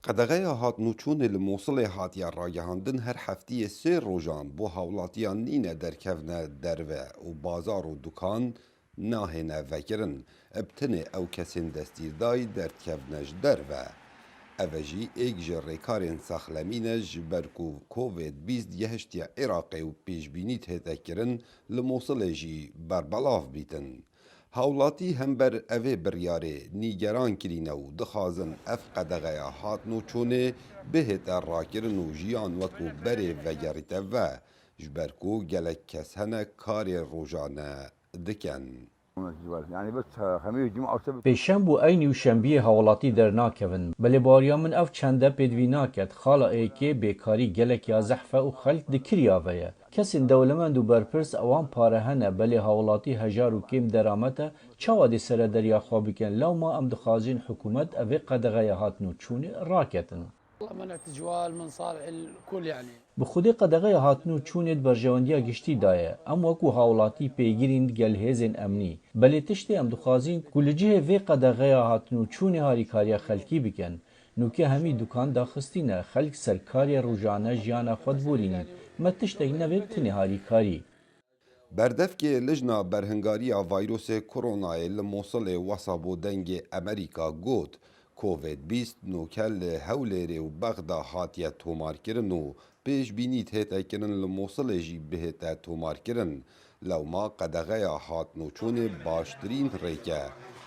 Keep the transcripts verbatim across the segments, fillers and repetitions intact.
Qedexeya hatnûçûnê li Mosilê hatiye ragihandin, her heftiyê sê rojan bo hawlatiyan nîne derkevne derve û bazar û dukan nahêne vekirin. Bi tenê ew kesên destgîrdayî derdikevne ji derve. Ev e jî êk ji rêkarên saxlemî ne, ji ber ku Covid bîst gehiştiye Iraqê û pêşbînî dihête kirin li Mosilê jî berbelav bîtin. Hawlatî hember evê biryarê nîgeran kirîne û dixwazin ev qedexeya hatnûçûnê bihête rakirin û jiyan wekû berê vegerîte ve, ji ber ku gelek kes hene karê rojane dikin. Pêşemb û eynî û şembiyê hawlatî dernakevin. Belê baweriya min ev çende pêdivî naket. Xala êkê bêkarî gelek ya zehf e û xelk di kiriya ve ye. Kesên dewlemend û berpirs ewan pare hene, belê hawlatî hejar û kêm deramet e, çawa dê serederiya xwe bikin? Lewma em dixwazin hikûmet evê qedexeya hatnûçûnê raketin. منعت الجوال من صالح الكل يعني. Bi xwedê qedexeya hatnûçûnê di berjewendiya giştî de ye. Em wekû hawlatî pêgirîn digel hêzên emnî. Belê tiştê em dixwazin ku li cihê vê qedexeya hatnûçûnê harîkariya xelkî bikin. Nûke hemî dukan daxistî ne, xelk ser karê rojane jiyana xwe diborînin. Me tiştek nevê tenê harîkarî. Berdevkê Lijna Berhingariya Vayrosê Koronayê li Mosilê wesa bo Dengê Emerîka got, Covid bîst nûke li Hewlêrê û Bexda hatiye tomarkirin û pêşbînî dihête kirin li Mosilê jî bihête tomarkirin. Lewma qedexeya hatnûçûnê baştirîn rêk e,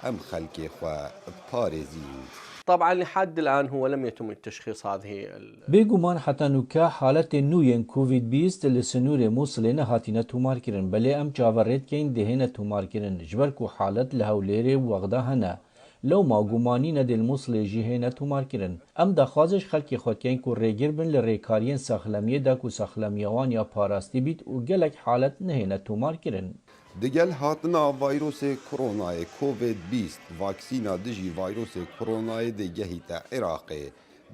em xelkê xwe biparêzîn. طبعا لحد الآن هو لم يتم التشخيص هذه ال- Bêguman heta nûke haletên nû yên Covid bîst li sinûrê Mûsilê nehatîne tomarkirin, belê em çaverê dikeyin dê hêne tomarkirin, ji ber ku halet li Hewlêrê û Wexda hene. Lewma gumanî ne dê li Mûsilê jî hêne tomarkirin. Em daxwazê ji xelkê xwe dikeyin ku rêgir bin li rêkariyên saxlemiyê de ku saxlemiya wan ya parastî bît û gelek halet nehêne tomarkirin. Digel hatina vayrosê koronayê Covid bîst, vaksîna dijî vayrosê koronayê dê gehîte Iraqê.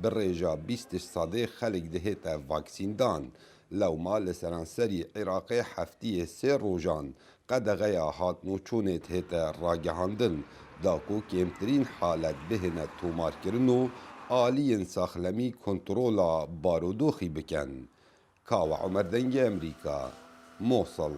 Bi rêja bîst sedê xelk dihête vaksîndan. Lewma li seranserî Iraqê heftiyê sê rojan qedexeya hatnûçûnê dihête ragihandin, da ku kêmtirîn halet bihêne tomarkirin û aliyên saxlemî kontrola barodoxî bikin. Kawa Omer, Dengê Emerîka, Mosil.